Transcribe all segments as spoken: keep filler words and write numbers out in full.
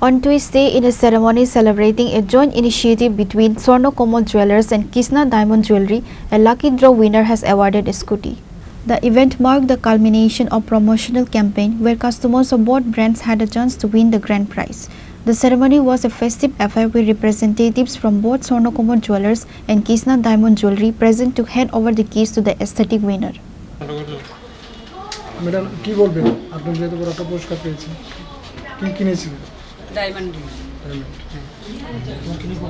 On Tuesday, in a ceremony celebrating a joint initiative between Swarna Kamal Jewellers and Kisna Diamond Jewellery, a lucky draw winner has awarded a scooty. The event marked the culmination of promotional campaign where customers of both brands had a chance to win the grand prize. The ceremony was a festive affair with representatives from both Swarna Kamal Jewellers and Kisna Diamond Jewellery present to hand over the keys to the ecstatic winner. Madam, কি বলবেন? আপনি যেহেতু বড় একটা পুরস্কার পেয়েছেন, কি কিনেছিলেন? Diamond ring. ডায়মন্ড।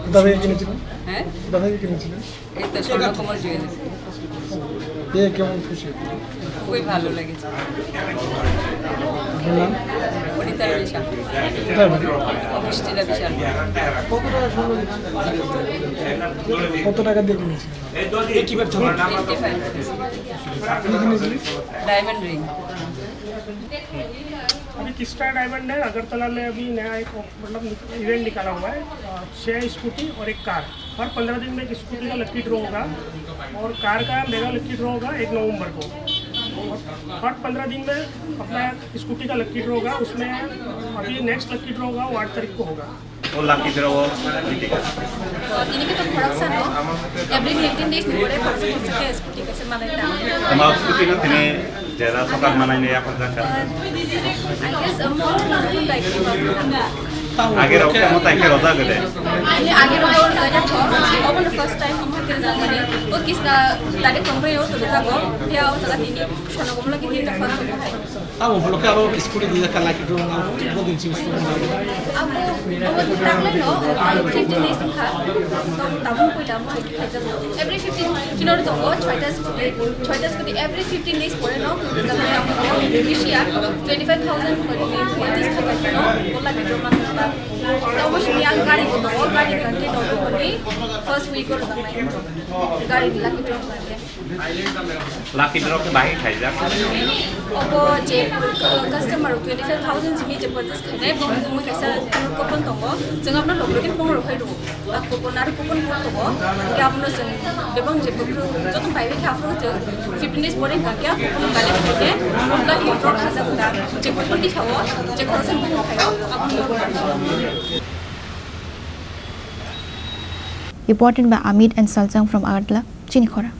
কোথা থেকে কিনেছিলেন? হ্যাঁ? কোথা থেকে কিনেছিলেন? এই তো স্বর্ণকমল জুয়েলার্স। পেয়ে কেমন খুশি? খুবই ভালো লেগেছে। আপনার নাম? অনিতা রবি সাহা। কোথায় বাড়ি? অফিস জেলা বিশাল। কত টাকা স্বর্ণ দিচ্ছেন? কত টাকা দিয়ে কিনেছিলেন? Eighty five. কি কিনেছিলেন? Diamond ring. अभी किस्टा डायमंड है, अगरतला में अभी नया एक, मतलब, इवेंट निकाला हुआ है। अ, छः स्कूटी और एक कार। हर पंद्रह दिन में एक स्कूटी का लकी ड्रॉ होगा और कार का मेगा लकी ड्रॉ होगा एक नवंबर को। और हर पंद्रह दिन में अपना स्कूटी का लकी ड्रॉ होगा, उसमें अभी नेक्स्ट लकी ड्रॉ होगा, वो आठ तारीख को होगा। O lucky draw o jiti kha. Tini khe to khoroksa no, every fifteen days ni pore khoroksa khoroksa khe scooty kaisa manai ta. Tama scooty no tini jera sokar manai ne yapar jakha. I guess, um, more than one bike. Age rok tamo tai khe rojak de. Ani age rok rojak kho, obo no first time khe rojak mani. O kisna direct company o to rojak go, phiya o jaga tini sono gomla khe tini first time. Abo holo khe aro scooty di jaka lucky draw wngkha, abo din si scooty wngkha. Abo, abo daglai no, fifteen days wngkha. Tabuk puila mo hai khe khaijak. Every fifteen, chini oro tongo, chhoita scooty, chhoita scooty every fifteen days pore no, bisi ya, twenty five thousand pore ni, purchase khaijak no, o lucky draw man wngkha. Tamo sini ang gari ko tongo, gari kan ke tongo ni, first week or something. Gari lucky draw man ke. Lucky draw khe bahai khaijak. Obo je, uh, customer twenty five thousand simi je purchase khainai, bo mui kaisa coupon tongo. Chwng abono log login pong rok hai rwo. A coupon aro coupon code tongo. Hingke abono chwng bebak je bwkhwrwng joto bai bai khe aphuru chwng fifteen days pore hingka khe coupon collect khaikhe lucky draw khajak da. Je coupon tisao je khoroksa bumung khaio abono. Reported by Amit and Salchang from Agartala, Chini Khora.